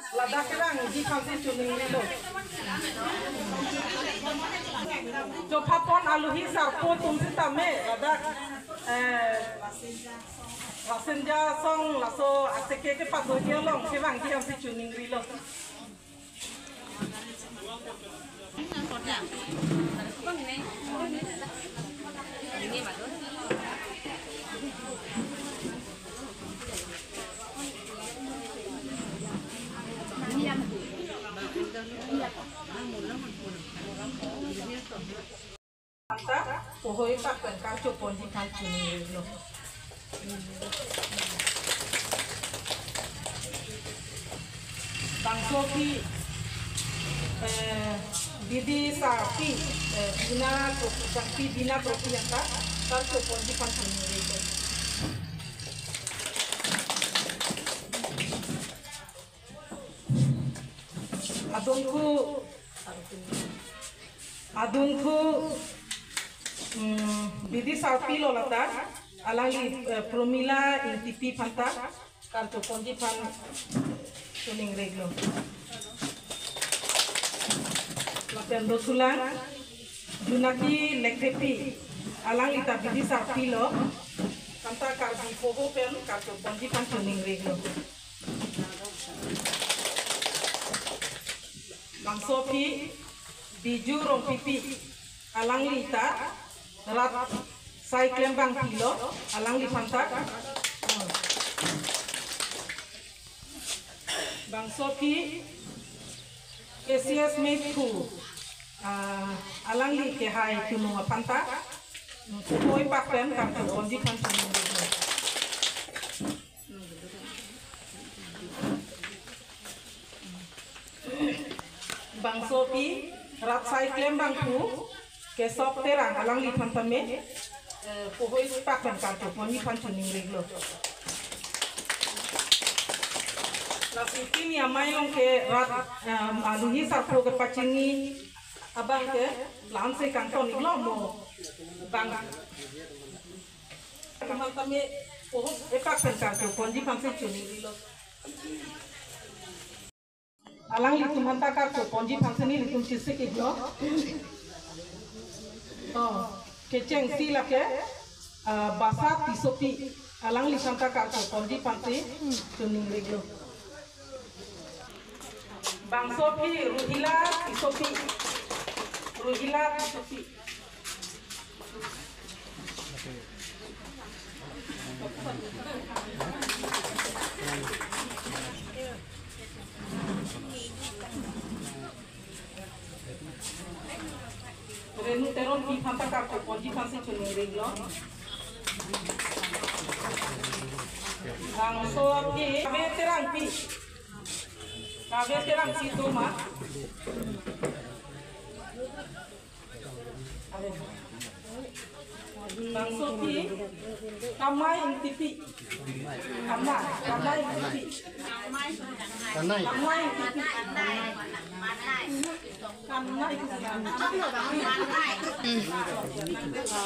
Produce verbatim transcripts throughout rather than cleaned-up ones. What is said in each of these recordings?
Ladak kevangji aphansi choningrilo. Chopha pon aluhi sarpo atum sitame ladak, eh, Rasinja asong laso aseke kepadoji along kevangji aphansi choningrilo. Anta, pohoi pak pen karcho ponji aphan choningrilo. Bangso aphi, eh, Bidi Sarpi, eh, Bina Kropi, Sarpi Bina Kropi anta karcho ponji aphan choningrilo. Adungthu, adungthu, mm, Bidi Sarpi lo lata, alangli, eh, Promila Ingtipi aphanta karcho ponji aphan choningreglo. Lapen dosulang, Junaki Lekthepi, alangli ta Bidi Sarpi lo, anta Karbi Poho pen karcho ponji aphan choningreglo. Bangso aphi Biju Rongpipi, alangli ta rat sai klembangpi lo, alangliphan ta. Bangso aphi K C S Meithu, ah, alangli kehai chunung aphanta, koi pak pen karcho ponji aphan choningreglo. Bangso aphi rat sai klembangpo Kesop Terang, alangliphan tame, eh, pohoi pak pen karcho ponji aphan choningreglo. Lasi pini amei along ke rat, em, aluhi sarpo kepachini abang ke la-ansi kangton-iklo mo. Bang atum tame pohoi pak pen karcho ponji aphansi choningrilo. Alanglitum aphanta karcho ponji aphansi nelitum chesik-iklo. To, kechengsi lake, ah, Basa Tissopi, alangliphan ta karcho ponji aphansi choningreglo. Bangso aphi Ruhila Tissopi, Ruhila Tissopi. Renu Teronpi aphanta karcho ponji aphansi choningreglo. Bangso aphi Kave Terangpi. Kave Terangpi do ma? Bangso aphi Kamai Ingtipi. Kamai, Kamai Ingtipi. Kanai. Kanai Ingtipi. Kanai Ingtipi. Kanai.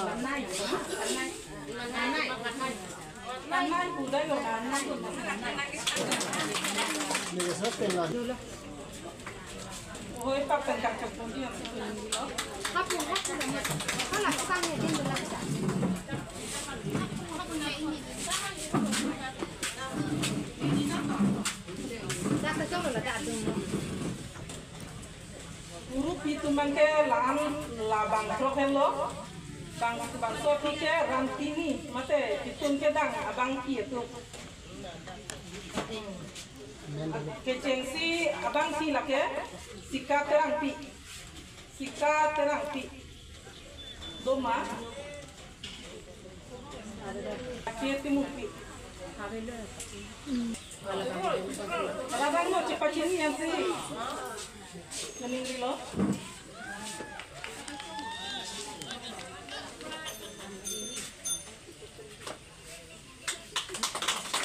Kanai. Kanai. Kanai. Kanai. Oi, pakan kacang pun dia. Hapun, hapun, hapun. Hala, sang ya, dia bilang sa. Hapun, hapun, ini. Dah kacang lo, dah adung lo. Guru pi atum abang ke la-an labang throk henlo. Bang, bangso aphi ke ran tini, mate itum kedang abangpi atum. Kechengsi abangpi lake Sika Terangpi. Sika Terangpi. Do ma? Ake Timungpi. Labang lo cepat ini yang si. Mening lo.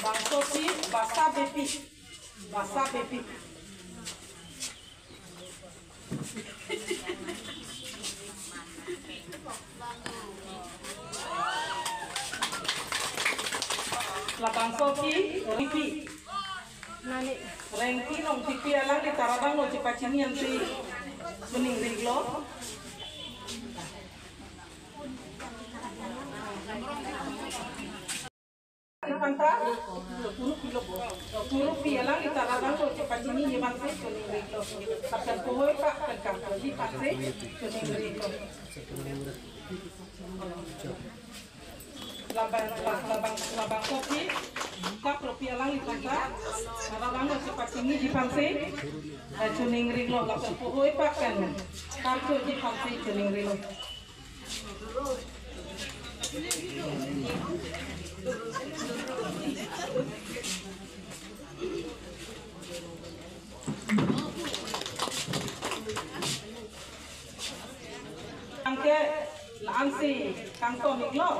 Bangso aphi Basa Bepi. Basa Bepi. Labangso aphi Ripi. Nani. Rengki Rongpipi alangli ta rat abang lo chepachini ansi choningri-iklo. Panta, Kurupi alangli ta rat abang lo chepachini ji aphansi choningri-iklo. Lapen Pohoi Pak pen Kangpoli aphansi choningri-iklo. Labang, labang, labang kopi, Kapropi alangli panta, rat abang lo chepachini ji aphansi, eh, choningri-iklo, lapen Pohoi Pak pen Karcho ji aphansi choningri-iklo. Anke la-ansi kangton-iklo.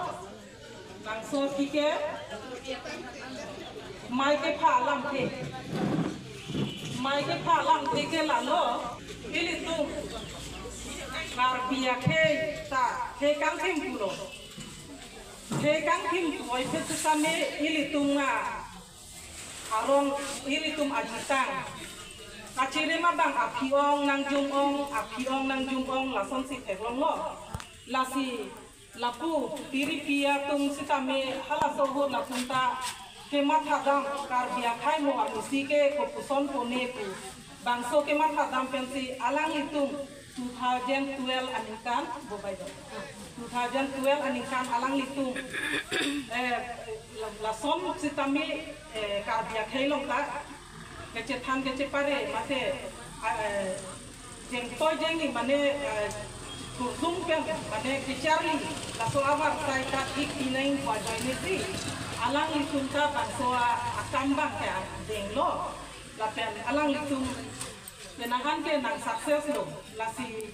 Bangso kike mai kepha alamthe. Mai kepha alamthe ke lalo, ilitum Karbi akhei ta khei kangthim pulo. Khei kangthim pu-oi phet setame ilitum a arong, ilitum ajutang. Kachere ma bang aphi-ong nangjum-ong, aphi-ong nangjum-ong, lasonsi theklonglo. Lasi lapu Tiripi atum setame halaso ahut latum ta kematha dam, Karbi akhei mo amisi ke kopuson pone pu. Bangso kematha dam pensi alanglitum two thousand twelve aningkan, bobai do. Two thousand twelve aningkan alanglitum, eh, la-, lason setame, eh, Karbi akhei along ta kechethan kechepare mate, eh, jengtoi jengni mane, eh, kurdung pen mane kecharli laso avar sai ta ik ineng pu ajoinesi alanglitum ta bangso a-, akam abang ke denglo. Lapen alanglitum penang an ke nang success lo. Lasi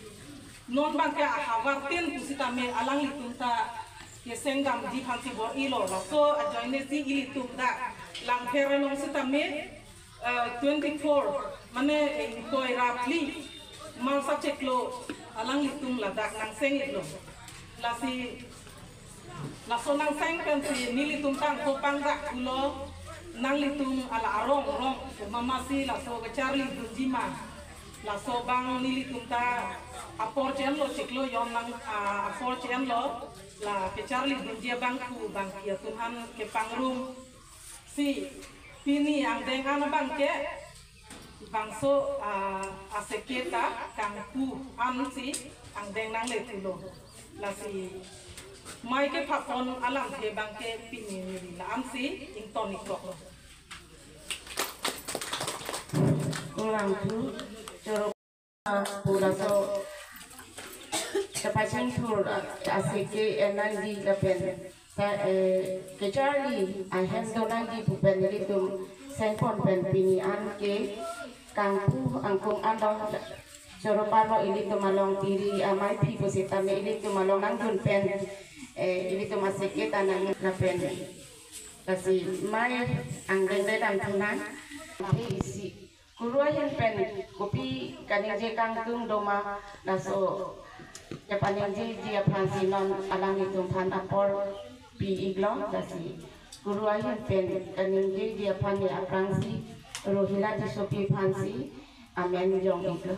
non abang ke ahavar tin pusitame alanglitum ta keseng damji aphansi bor-ilo. Laso ajoinesi ilitum dak Langpher along setame, eh, twenty-four, mane, eh, ingkoi ra phli March achiklo alanglitum ladak nangseng-iklo. Lasi laso nangseng pensi nelitum tangko pangdak pulo, nanglitum ala arong arong mamasi laso kecharli dunji ma. Laso abang nelitum ta apor che-enlo, chiklo jon nang, ah, apor che-enlo, la kecharli dunji abang pu bangpi atum aphan kepangrum. Si pini angdeng an abang ke bangso, ah, aseke ta kangpu ansi angdeng nangle pulo. Lasi mai kepha pon alamthe abang ke pini neli la-ansi ington-ik koklo. Kurang tu choro pu laso kepachingthur aseke enangji lapen ta, eh, kecharli ahem donangji pu pen ilitum sengpon pen pini an ke kangpu angkung an lo, choro parlo ilitum along tiri amai phi pusitame ilitum along nangdun pen, eh, ilitum aseke ta nang lapen lasi mai angdeng le dam thunang. Phi isi Kuru ahin pen kopi kaningje kangtung doma, laso kepaningjeji aphansi non alanglitum aphan apor pi-iklo, lasi Kuru ahin pen kaningjeji aphan aphrangsi Rohila Tissopi aphansi amen jong-iklo.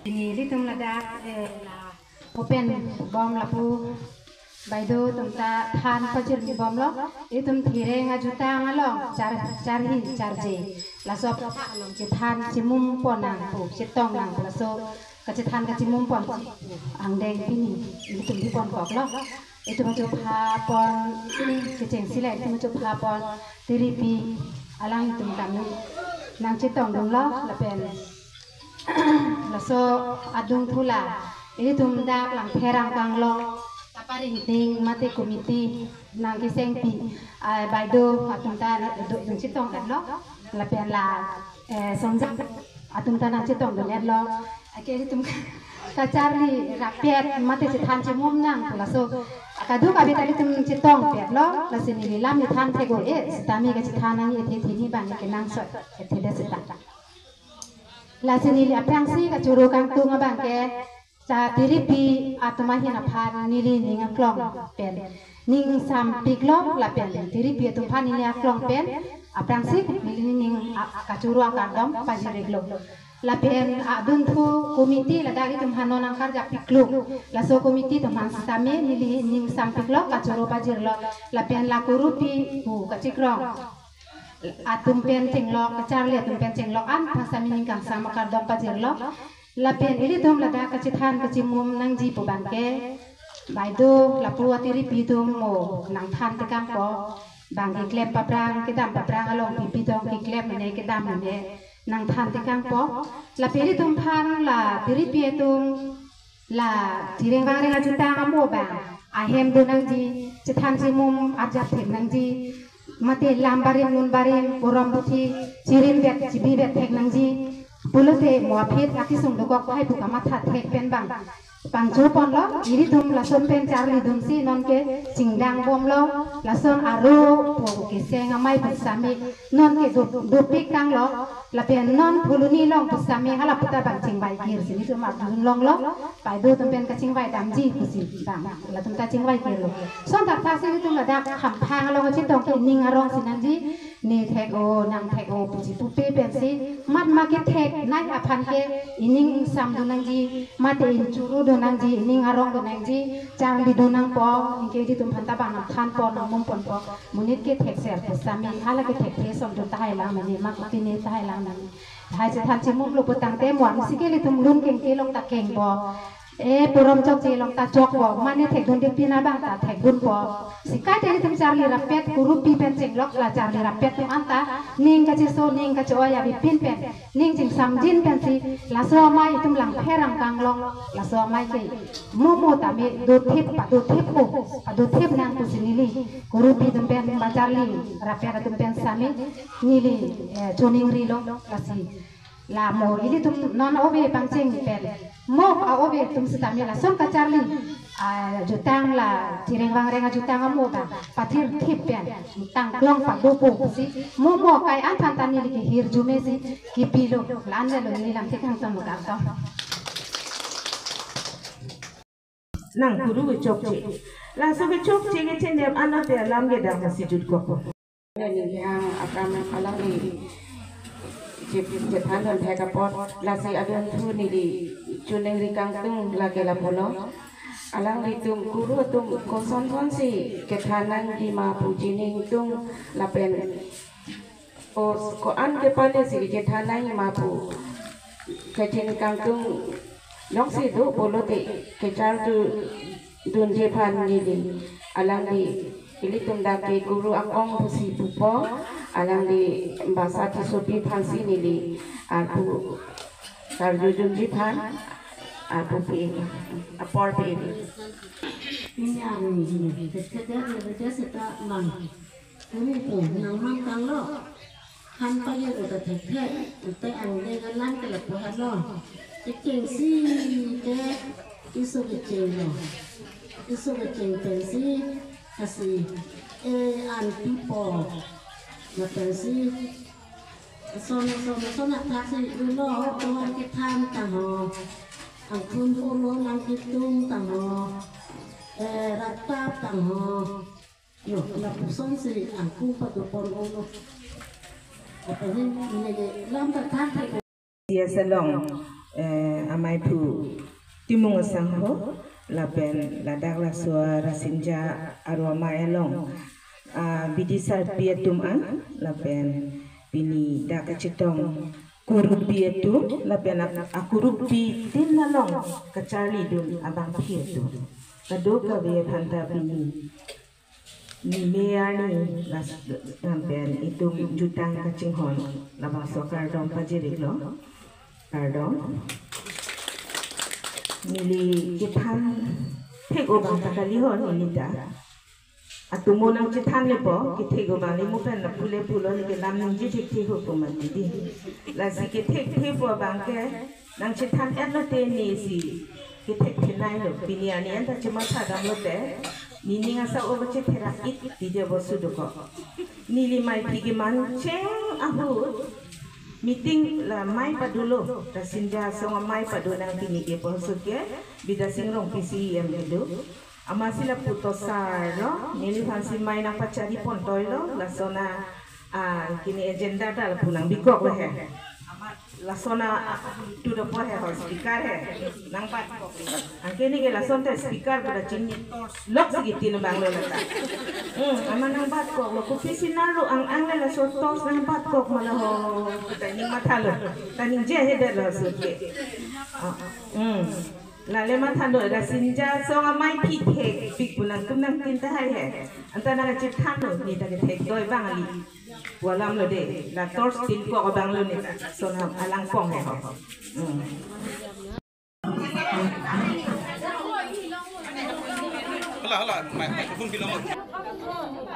Pini ilitum ladak, eh, la open bom lapu baido atum ta than pachirmi bomlo, itum thireng ajutang along char, charhi charje. Laso along chethan chimum pon nang pu, chetong nang pu, laso kachethan kachimum pon angdeng pini itum di pon koklo. Itum achupha pon, kechengsi le itum achupha pon, Tiripi alanglitum kami nangchetongdunlo, lapen laso adung thula, ilitum dak Langpher angkang along, kaparing ding mate committee nangkesengpi, ah, baido atum ta do nangchetong-etlo, lapen la, eh, songjang atum ta nangchetongdun-etlo, ake ilitum kacharli rapet mate chethan chimum nang pu laso kadokave ta ilitum chetongpetlo, lasi neli lam neli than thek-o-e, sitame kachethan nangji athe thini abang ke nangsot, athe de sita. Lasi neli aphrangsi kachoro kangtung abang ke, cha Tiripi atum ahin aphan neli ning aklong pen ning sampiklo lapen tiripi atum aphan neli aklong pen aphrangsi neli ning a-, kachoro akardom pajir-iklo. Lapen adunthu committee ladak itum aphan non nangkarjapiklo. Laso committee atum aphan sitame neli ning sampiklo, kachoro pajirlo. Lapen la kurupi pu kachikrong atum pen chenglok, kacharli atum pen chenglok an aphan sitame ning kangsam akardom pajirlo. Lapen ilitum ladak kachethan kachimum nangji pu abangke, baideo lapu atiripi atum mo nangthan tekangpo, bang keklem paphrang, kedam paphrang along pipi tong keklem mene kedam mene nangthan tekangpo. Lapen ilitum aphan la tiripi atum la chireng vangreng ajutang amo abang ahem do nangji, chethan chimum arjap them nangji, mate lam barim mun barim, borom buthi, chirim vet chibi vet thek nangji pulote mo aphi akisung dokok hai pu kamatha thek pen bang pangcho ponlo. Ilitum lason pen charlidunsi nonke chingdang bomlo, lason aro po keseng amei pu sitame nonke do-, dopik tanglo, lapen non Phuloni along pu sitame hala puta bang chingvai kirsi nelitum ardun longlo, baideo atum pen kachingvai damji pusi bang latum ta chingvai kirlo. Lason thakthak si nelitum ladak hamphang along kachetong ke ning arongsi nangji, ne thek-o, nang thek-o pusi pupe pensi, mat ma ketheknei aphan ke ining ingsamdun nangji, mate inchoro dun nangji, ining arongdun nangji, charlidun nangpo, anke ilitum aphan ta bang nangthanpo, nangmumponpo. Monit kethekser pu sitame hala kethekthe ason atum tahai lang mene, ma kutine tahai lang mene. Hai chethan chimumlo putangte mo amsi ke ilitum lun kengke along ta kengpo, e borom chokche along ta chokpo, mane thekdunde pin abang ta thekdunpo. Sika te ilitum charli rappet kurupi pen chenglok la charli rappet atum anta ning kacheso ning kache-oi avepin pen ning chingsamjin pensi laso amei itum langpher angkang along laso amei ke mo mo tame dothip, padothip po, padothip nang pusi neli kurupi atum pen ba charli rappet atum pen sitame neli, eh, choningrilo. Lasi la mo ilitum non ove pangcheng pen, mo a-ove atum sitame lason kacharli ajutang la chireng vangreng ajutang amo abang pathirthip pen tangklong padopo pusi mo mo akai aphan ta neli kehirjume si kipilo. La-an avelo, neli lam thek hangton lo kangton. Nang kuru kechokche. Laso kechokche kechenep anat te alam kedam si jutkokpo. Neli hang akam alangli chip chethan dun thek apot, lasi adunthu neli choningri kangtung lake lapulo. Alanglitum kuru atum koson sonsi kethan nangji ma pu chiningtung lapen os ko-an kepale si kechethan nangji ma pu kachin kangtung jongsi do pulote kecharli dunji aphan neli alangli ilitum dak ke kuru akong pusi pupo, alangli Ambasa Tissopi aphansi neli arpu karjudunji aphan arpu pi apor pi. Ini yang ini, kita dia dia seta mang. Ini tuh, nang mang kanglo. Han pajir uta thekthe, ante angle galang ke lapu halo. Kechengsi ke isu kechenglo. Isu kecheng pensi asi e an pipo. Na pensi son son son athak si dulo, tovar kethan tangho. Angkun ulo lang kitung tangho. Eh, ratap tangho. Yo, lapuson si angkung padopon ulo. Apa ni, ini ke lam ta thak thak. Dia selong, eh, amei phu Timung asangho, lapen ladak laso Rasinja aro amei along, ah, bidi sarpi atum an, lapen pini dak kachetong kurupi atum, lapen ak-, akurupi tin along kacharlidun abangpi atum. Kadokave aphan ta pini neli arni las, lapen itum jutang kachinghon labangso kardom pajir-iklo. Kardom. Neli kethan thek-o abang ta kali ho neli ta. Atomo nangchethan lepo, kethek-o abang le mo pen lapu le pulo, neli ke lam ningje thekthe ho pu mati dei. Lasi kethekthe pu abang ke nangchethan-etlo te neli si kethekthenei lo, pini arni anta chematha damlote, nening asap o chetherak-it tije bosu dokok. Neli meiphi keman cheng ahut meeting la mei padolo, Rasinja asong amei pado nang pini ke poso ke, Bidya Sing Rongpi C E M kedo. Amatsi lapu tosar lo, neliphansi mai nangpachari pontoilo, lason a, ah, kini agenda ta lapu nangbikoklo he. Amat lason a, ah, tu dopo he ho speaker he. Nangbatkok. Anke neke lason ta speaker pada chinine. Loksi kitin abang lo lata. Hmm, amat nangbatkoklo. Kopisi nalo ang-ang le laso torch nangbatkok ma la ho. Kita ning mathalo. Ta ningje he det laso ke. Ah, hmm. Lale mathalo, ra Sinja asong amai thithek pik pu nangtum nangtin tahai he. Anta nangkachethanlo, ne ta kethek doi abang kali. Pu alam lo de, la torch pilkok abang lo ne ta, lason alang pong he ho. Hmm. Hala, hala, mai, microphone bilang.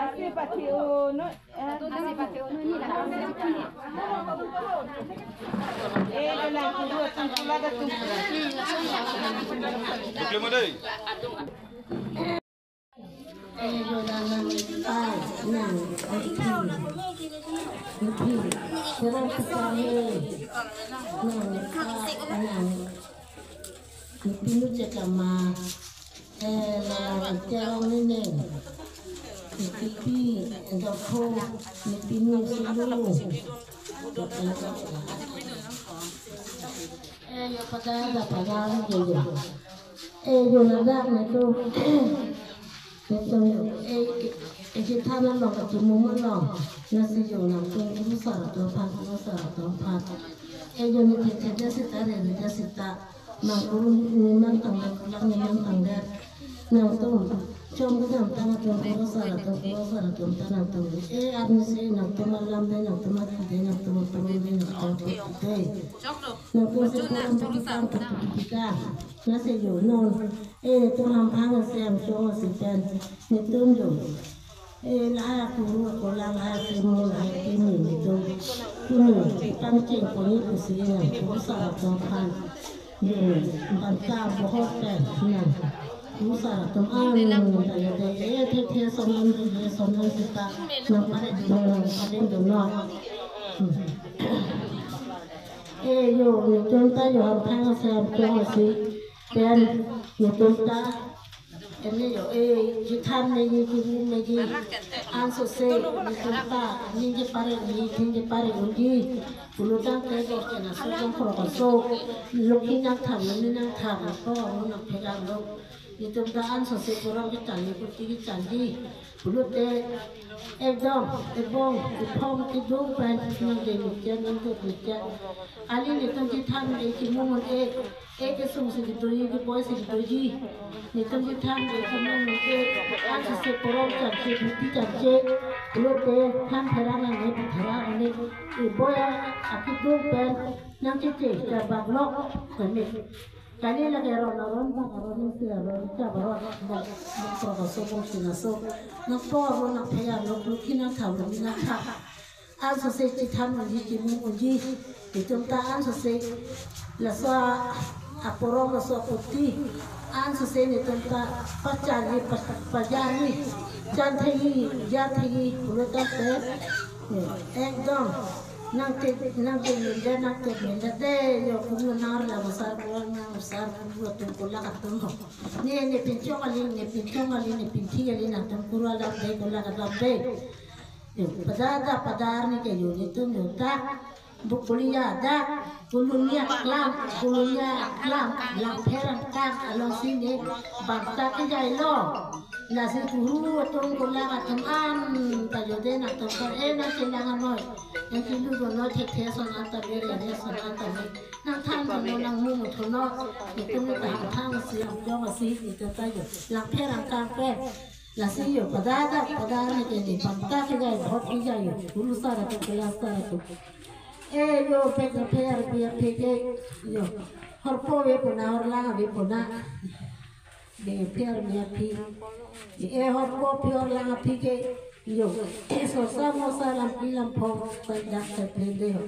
Ase pati o, no. Dukle ma dei. Pinu cekama, eh, la terong nene, ikipi, dokho, ipinu sulu. Eh, yo pada ada pada ada yo. Eh, yo ladak na tu. Betul. Eh, eh, kita na lo katu mama lo. Nasi yo na tu, guru sar tu pat, guru sar tu pat. Eh, yo ni tete tete sita re, tete sita. Nang guru ni nang tang, nang kulang ni nang tang der. Nangtum chom kedam ta nangtum guru sar atum, guru sar atum ta nangtum. Eh, arni si nangtum alam de, nangtum ati de, nangtum apuru de, nangtum ati de. Nangtum si kurang putih kan, putih putih kan. Nasi yo non. Eh, tum ham ang sem chong si pen. Netum yo. Eh, lahai akuru akolang, lahai akemu, lahai akemu netum. Kunu, pangcheng koni kusi nang, guru sar atum aphan. Ye, banta bahut hai, nang. Guru sar atum an, nang, eh, the, the, sonan, the, sonan sita, nang pare dun, nang pare dun, no. Hmm. Eh, yo, netum ta yo ham thang sem chong si, pen, netum ta, Ene yo, eh, chethan nangji, kimu nangji, ansose, netum ta, ningje pare nangji, ningje pare unji, pulo tangte, dos kena so, jong krok aso, lokhi nangthap, lokhi nangthap, ko, mo nangpherang lo, netum ta ansose, porong kechanji, kuti kechanji, pulote, ekdom, ebong, ephong, kedung pen, nangde ningje, nangde ningje, ali netum chethan nangji, kimu nang, eh, Eke sung si kedoji, keboi si kedoji. Netum kethan ke, kemen ke, ansose porong changche, buti changche. Pulote, than pherang nang ne, pherang nang ne. Keboi akedung pen, nangcheche, chabak lok, kami. Kali lagi ron, ron, bak ron, nang si ron, chabak ron, bak, bak, bak, so, bak, sina, so. Nangpo ron, nangpherang lok, lok, kinang thau, lok, kinang thau. Ansose chethan unji, kimu unji, netum ta ansose laso aporong laso aputi, ansose netum ta pacharli, pa-, pajarli, chan thengji, jar thengji, pulo tangte, ekdom, nangte, nangte mende, nangte mende, de, yo, kunu nar la masar, kunu nar masar, kunu atum, kula atum ho. Ne, ne pinchong kali, ne pinchong kali, ne pinthi kali, nangtum kuru alam de, kula alam de. Pada dak, pada arni ke yo netum yo dak. Bukuli ya dak. Kulunia klam, kulunia klam. Langpher angkang alongsi ne bangta kejai lo. Lasi kuru atum kula atum an ta yo de nangtum kar e nangchelang anoi. Nangchelu do noi thekthe ason anta bere, ason anta bere. Nangthan do noi, nangmumu do noi. Netum ne ta hangthang si, hamjong si, netum ta yo. Langpher angkang pen. Lasi yo, pada dak, pada arni ke ne, bangta kejai, bahut kejai yo, guru sar atum, kelas sar atum. Eh, yo, pek na pher, pher, pher ke, yo. Horpo ave puna, horlang ave puna. Be pher me aphi. Eh, horpo aphi horlang aphi ke, yo. Eh, sosa mosa lampi lamphong, pai dak pai phe de ho.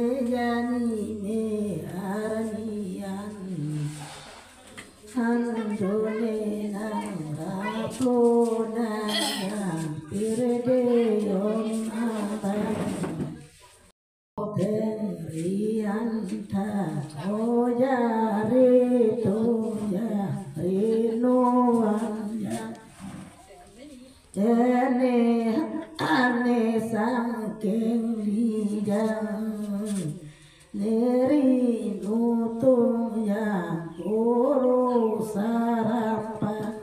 Ejani me arni an, andone nangraplo nang pirde om abang. Pengrian ta ojari tung ya rinuan ya. Ene ane sangking lijang, neri nutung ya guru sarapan.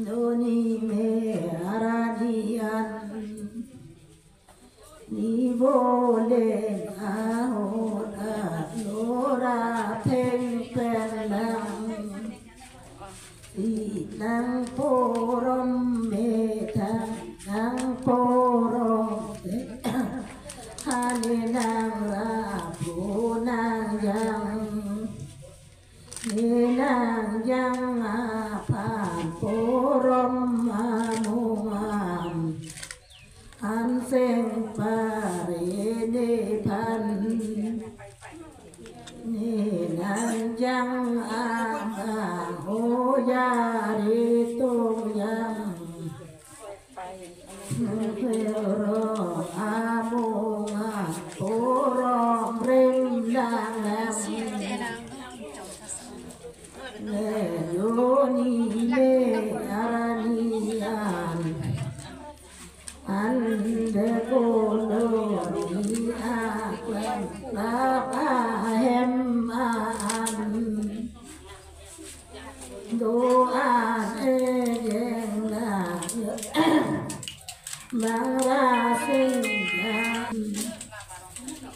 Doni me arani an, ni bole ahora lora pengpeng lang. Inang porom me tang nang porom me, hane nangraplo nang yang. Inang yang aphan porom amung an, an seng pare nephan. Inang yang abang ojari tung yang. Pero amung an porom ring dang dang. Lelo ni le arani an. Ande kolo ni aklem lap ahem an. Do an ejeng la mangra sing jan.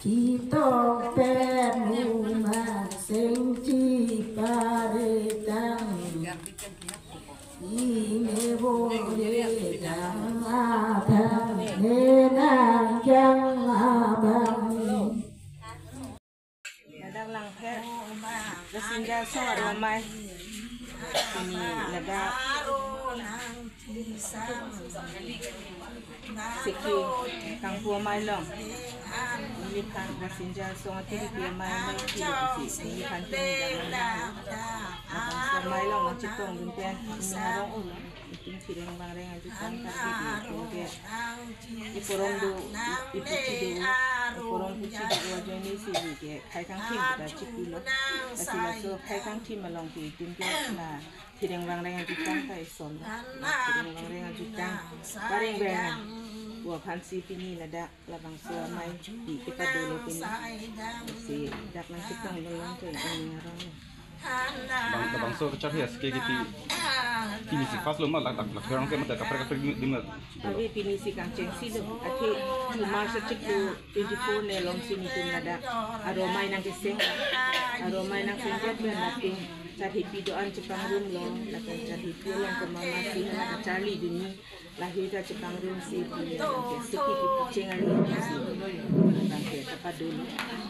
Chitok pet muma sing chiparitang. Ine bore dang abang, ne nang yang abang. Ladak Langpher Basinja Song arlo amei. Pini ladak Siki kangpu amei along. Neliphan Basinja Song atiri pi amei amei kiri isi. Neliphan pini dak amei. Labangso amei along nangchetongdun pen ning arong ulo. Itum thireng vangreng ajutang karbi di atum ke. Iporom do, i-, ipuchi do, iporom puchi do ajoine si ni ke khai kangthim kita chipulo. Lasi laso khai kangthim along ke itum ke la thireng vangreng ajutang ta ison. La thireng vangreng ajutang. Pareng beng. Pu aphan si pini ladak labangso amei di kita dolo pini. Si dak nangchetongdun lang ke ning arong. Bang, bangso kacharli aske kiti. Pini si first lo ma la, la, la, kerang ke mate kaprek kaprek dim, dim. Abi pini si kangchengsi lo. Athe March achiklo twenty-four ne along si netum ladak aro amei nangkeseng. Aro amei nangkeseng jet pen latum charhipi do-an chepangrumlo. Lapen charhipi along komat ma si nangkacharlidunji. Lahei ta chepangrumsi pini abang ke Siki kipu cheng ari si abang ke kapadolo.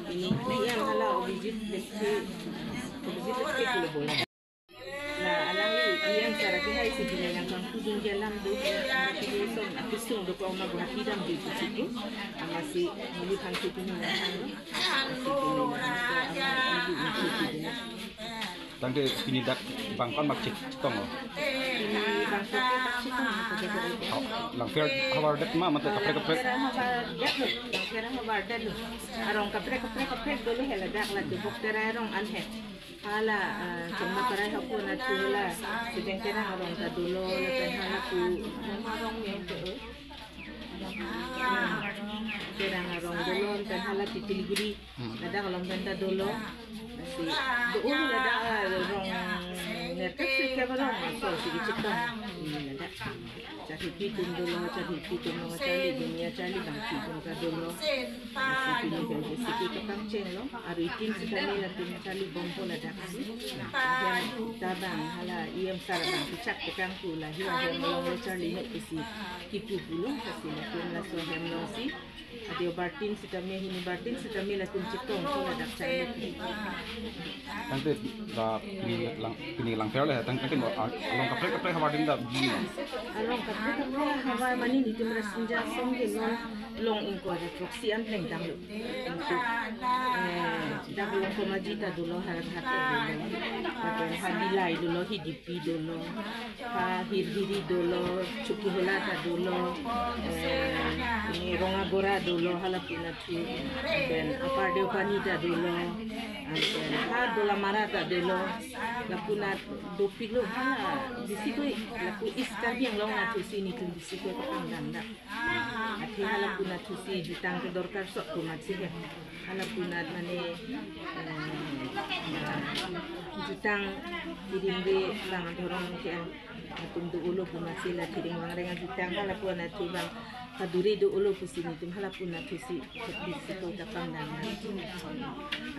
Pini E M hala Abhijit Lekhi, Abhijit Lekhi pulo bola. La alangli E M sir ke hai si pini nangpangthudunji alam do, pini som akesung dokok ma Guwahati damji pusi pu. Amatsi neliphan si pini nangpanglo. Si pini nangpanglo amat ibu ingki pini. Tangte pini dak bang ko-an bak chetonglo? Pini bang ko-an bak chetong, apa jaga itu? Oh, Langpher havar det ma mate kaprek kaprek? Langpher havar det lo. Langpher havar det lo. Arong kaprek kaprek kaprek dolo he ladak, la dobok Terai arong an he. Hala, ah, Chongma Terai hapu na thu hala. Sejeng Terang arong ta dolo, lapen hala pu Mama arong yang ke, eh. Terang arong dolo, lapen hala Titiliguri. Hmm. Ladak along pen ta dolo. Lasi do-o ladak, ah, rong nerkep si ke balong, ah, so si kecik tong. Hmm, ladak. Charhipi atum dolo, charhipi atum dolo, charlidunji, charli bangsi atum ta dolo. Lasi pini kan ke Siki kapangchenglo. Aro itin si kami latum charlibompo ladak. Tabang hala E M sir abang kechak tekang pu lahei ahem along lo charli he pusi kipu pulo, lasi latum laso ahem alongsi adio bartin sitame, hini bartin sitame latum chetong ko ladak charli. Tangte la pini lang, pini langpher le tang, tangte mo, ah, along kaprek kaprek havar ding da bi. Along kaprek kaprek havar mane nitum Rasinja Asong ke non long ingkoi ra throksi an plengtanglo. Eh, dak Longkomaji ta dolo, Howraghat ta dolo, lapen ha Dillai dolo, Hidipi dolo, ha Hirhiri dolo, Chokihola ta dolo, eh, ini Rongagora dolo, hala puna thu, lapen Upper Deopani ta dolo, lapen ha Dolamara ta dolo, la puna dopiklo, hala bisi koi, lapu East Karbi Anglong nathusi nitum bisi koi kapangdang da. Athe hala puna thusi jutang ke dorkar sok komatsi he. Hala puna mane, eh, jutang irimre bang adhorom ke atum do-olo komatsi la Thireng Wangreng ajutang hala puna thu bang kadure do-olo pusi nitum hala puna thusi bisi koi kapangdang.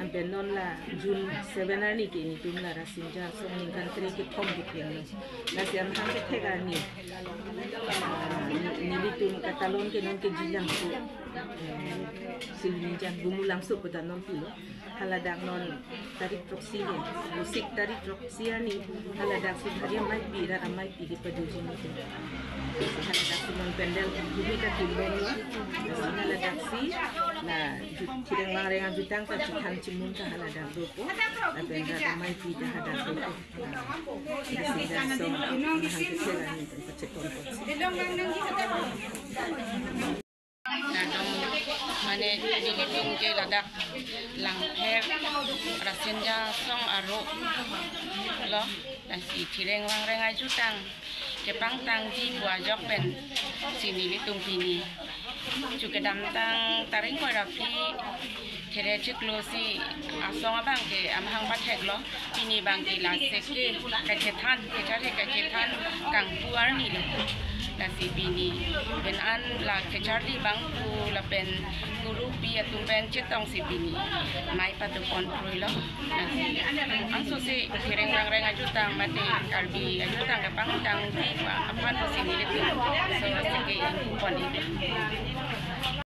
Anpen non la June seven arni ke nitum la Rasinja Asong ningkan kre kethom ketheklong. Lasi amahang kethek arni, ah, ni-, nelitum katalon ke non ke Jilangso, eh, Silonijan Bumulangso pu ta non pulo. Haladak non tarik throksi le, Vosik tarik throksi arni, haladak si bhari ameipi, rat ameipi kepadoji nitum. Haladak si non pandal bumi ta tunbomlo. Haladak si la ju-, Thireng Wangreng ajutang ta chethan chemun ta haladak dopo. Lapen rat ameipi ta hadak dopo. Rasinja Asong amahang kethek arni pen pachekon ponsi. Latum mane nelitum ke ladak langpher Rasinja Asong aro lo, lasi Thireng Wangreng ajutang kepangtangji pu ajok pensi nelitum pini chu kedamtang tarik ingkoi ra phli There chiklo si asong abang ke amahang patheklo, pini bang ke la seke kachethan, kacharli kachethan kangpu arni lo. Lasi pini pen an la kacharli bang pu lapen kurupi atum pen chetongsi pini mei pado pon kroi lo. Lasi anso si Thireng Wangreng ajutang mate Karbi ajutang kepangtangji aphan si nelitum so seke pon ik.